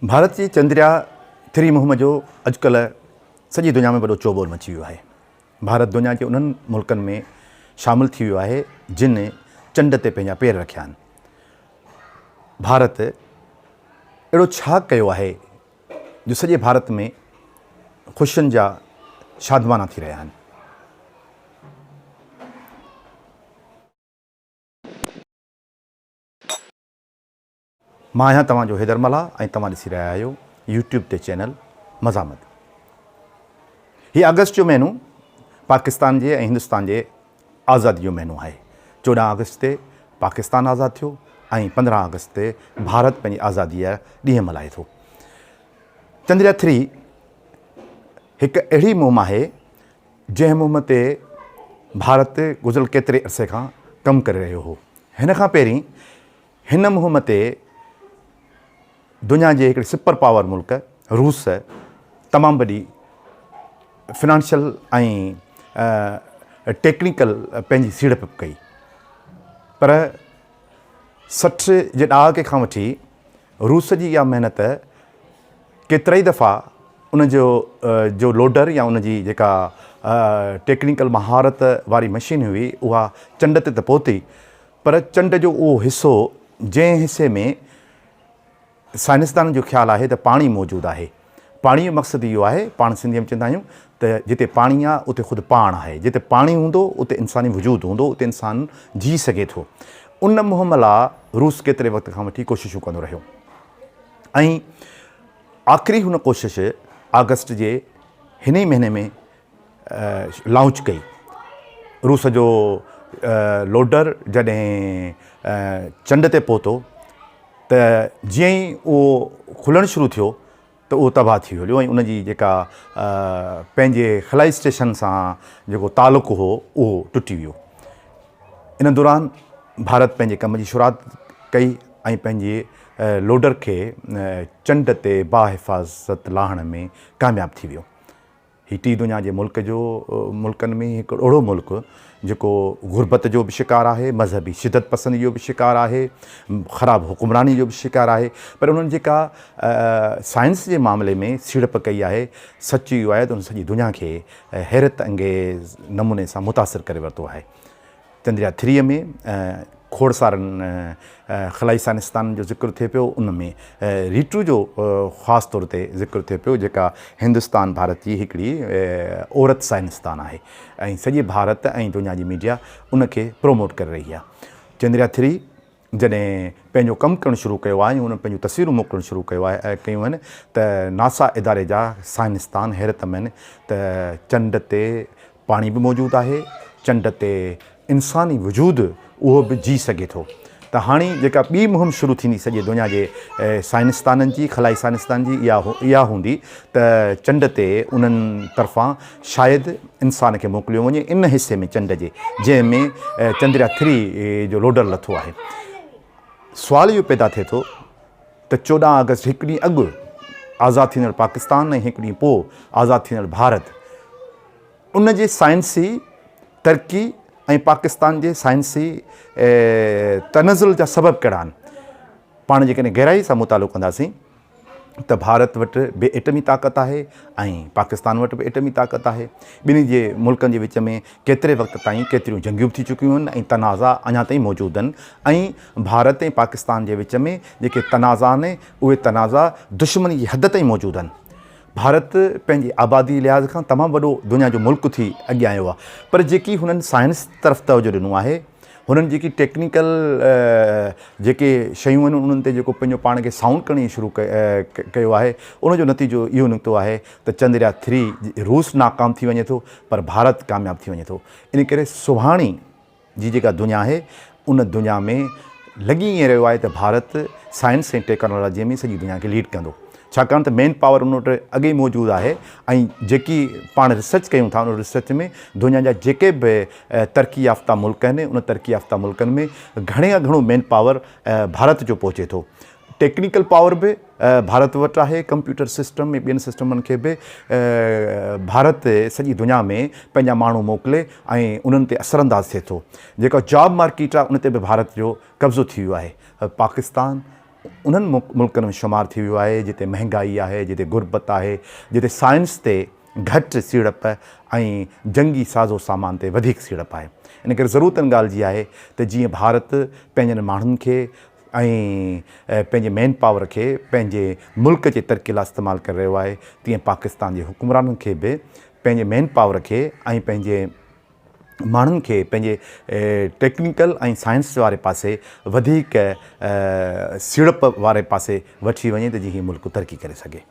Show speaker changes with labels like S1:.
S1: ڀارت جي چندريا ٿري مهم جو اڄڪلهه سڄي دنيا ۾ وڏو چوٻول مچي ويو آهي. ڀارت دنيا جي انهن ملڪن ۾ شامل ٿي ويو آهي جن چنڊ تي پنهنجا پير رکيا آهن. ڀارت اهڙو ڇا ڪيو آهي جو سڄي ڀارت ۾ خوشين جا شادمانا ٿي رهيا آهن. مان آهيان توهان جو حيدر ملاح ۽ توهان ڏسي رهيا آهيو يوٽيوب تي چينل مزاحمت. هي آگسٽ جو مهينو پاڪستان جي ۽ هندستان جي آزادي جو مهينو آهي. 14 آگسٽ تي پاڪستان آزاد ٿيو ۽ 15 آگسٽ تي ڀارت پنهنجي آزادي جا ڏينهن ملهائي ٿو. چندريا ٿري هڪ اهڙي مهم آهي جنهن مهم تي ڀارت گذريل ڪيتري عرصي کان ڪم ڪري رهيو هو. هن کان پهرين هن مهم تي دنيا جي هڪڙي سپر پاور ملڪ روس تمام وڏي فنانشل ۽ ٽيڪنيڪل پنهنجي سيڙپ ڪئي پر 60 جي ڏهاڪي کان وٺي روس جي اها محنت ڪيترائي دفعا ان جو جو لوڊر يا ان جي جيڪا ٽيڪنيڪل مهارت واري مشين هئي اها چنڊ تي ته پهتي پر چنڊ جو اهو حصو جنهن حصي ۾ سائنسدانن جو خيال آهي ته پاڻي موجود آهي. پاڻي جو مقصد اهو آهي، پاڻ سنڌيء ۾ چوندا آهيون ته جتي پاڻي آهي اتي خود پاڻ آهي. جتي پاڻي هوندو اتي انساني وجود هوندو، اتي انسان جي سگهي ٿو. ان مهم لاء روس ڪيتري وقت کان وٺي ڪوششون ڪندو رهيو ۽ آخري هن ڪوشش آگسٽ جي هن ئي مهيني ۾ لانچ ڪئي. روس جو لوڊر جڏهن چنڊ تي پهتو ته جيئن ئي اهو کلڻ شروع ٿيو ته اهو تباهه ٿي ويو ۽ ان جي جيڪا پنهنجي خلائي اسٽيشن سان جيڪو تعلق هو اهو ٽٽي ويو. ان دوران ڀارت پنهنجي ڪم جي شروعات ڪئي ۽ پنهنجي لوڊر کي چنڊ تي باحفاظت لاهڻ ۾ ڪامياب ٿي ويو. هي ٽي دنيا جي ملڪ جو ملڪن ۾ هڪ اهڙو ملڪ جيڪو غربت جو به شڪار آهي، مذهبي شدت پسندي جو به شڪار آهي، خراب حڪمراني جو به شڪار آهي پر انهن جيڪا سائنس جي معاملي ۾ سيڙپ ڪئي آهي سچ اهو آهي ته ان سڄي دنيا کي حيرت انگيز نموني سان متاثر ڪري ورتو آهي. چندريا ٿريء ۾ کوڙ سارن خلائي سائنسدانن جو ذڪر ٿئي پيو، ان ۾ ريٽو جو خاص طور تي ذڪر ٿئي پيو جيڪا هندستان ڀارت جي هڪڙي عورت سائنسدان آهي ۽ سڄي ڀارت ۽ دنيا جي ميڊيا ان کي پروموٽ ڪري رهي آهي. چندريا ٿري جڏهن پنهنجو ڪم ڪرڻ شروع ڪيو آهي ۽ انهن پنهنجون تصويرون موڪلڻ شروع ڪيو آهي ڪيون آهن ته ناسا اداري جا سائنسدان حيرت ۾ آهن ته چنڊ تي پاڻي به موجود آهي، چنڊ تي انساني وجود اهو به جي سگهي ٿو ته هاڻي جيڪا ٻي مهم شروع ٿيندي سڄي دنيا جي سائنسدانن جي خلائي سائنسدانن جي اها اها هوندي ته چنڊ تي انهن طرفان شايد انسان کي موڪليو وڃي ان حصي ۾ چنڊ جي جنهن ۾ چندريا ٿري جو لوڊر لٿو آهي. سوال اهو پيدا ٿئي ٿو ته 14 آگسٽ هڪ ڏينهن اڳ آزاد ٿيندڙ پاڪستان ۽ هڪ ڏينهن پوء آزاد ٿيندڙ ڀارت ان جي سائنسي ترقي ۽ پاڪستان جي سائنسي تنزل جا سبب ڪهڙا آهن؟ پاڻ جيڪڏهن گهرائي سان مطالعو ڪنداسين ته ڀارت وٽ به ايٽمي طاقت آهي ۽ پاڪستان وٽ به ايٽمي طاقت آهي. ٻنهي جي ملڪن جي وچ ۾ ڪيتري وقت تائين ڪيتريون جنگيون به ٿي چڪيون آهن ۽ تنازعا اڃا تائين موجود آهن ۽ ڀارت ۽ پاڪستان جي وچ ۾ جيڪي تنازعا آهن اهي تنازعا دشمني جي حد تائين موجود آهن. ڀارت پنهنجي آبادي جي لحاظ کان تمام وڏو دنيا جو ملڪ ٿي اڳيان آيو آهي پر جيڪي هنن سائنس طرف توجه ڏنو آهي هنن جيڪي ٽيڪنيڪل جيڪي شيون آهن انهن تي جيڪو پنهنجو پاڻ کي سائونڊ ڪرڻ شروع ڪيو آهي ان جو نتيجو اهو نڪتو آهي ته چندريا ٿري روس ناڪام ٿي وڃي ٿو پر ڀارت ڪامياب ٿي وڃي ٿو ان ڪري سڀاڻي جي جيڪا دنيا آهي ان دنيا ۾ لڳي ائين رهيو آهي ته ڀارت سائنس ۽ ٽيڪنالاجي ۾ سڄي دنيا کي ليڊ ڪندو ڇاڪاڻ ته مين پاور ان وٽ اڳي ئي موجود آهي ۽ جيڪي پاڻ ريسرچ ڪيون ٿا ان ريسرچ ۾ دنيا جا جيڪي به ترقي يافته ملڪ آهن ان ترقي يافته ملڪن ۾ گهڻي کان گهڻو مين پاور ڀارت جو پهچي ٿو ٽيڪنيڪل پاور به ڀارت وٽ آهي، ڪمپيوٽر سسٽم ۽ ٻين سسٽمن کي به ڀارت سڄي دنيا ۾ پنهنجا ماڻهو موڪلي ۽ انهن تي اثرانداز ٿئي ٿو. جيڪا جاب مارڪيٽ آهي ان تي به ڀارت جو قبضو ٿي ويو آهي. پاڪستان انهن ملڪن ۾ شمار ٿي ويو آهي جتي مهنگائي آهي، جتي غربت آهي، جتي سائنس تي گهٽ سيڙپ ۽ جنگي سازو سامان تي وڌيڪ سيڙپ آهي. ان ڪري ضرورت ان ڳالهه جي آهي ته جيئن ڀارت پنهنجن ماڻهن کي ۽ پنهنجي مين پاور کي پنهنجي ملڪ جي ترقي لاء استعمال ڪري رهيو آهي تيئن پاڪستان جي حڪمرانن کي به پنهنجي مين پاور کي ۽ پنهنجي ماڻهن کي پنهنجي ٽيڪنيڪل ۽ سائنس واري پاسي وڌيڪ سيڙپ واري پاسي وٺي وڃي ته جيئن هي ملڪ ترقي ڪري سگهي.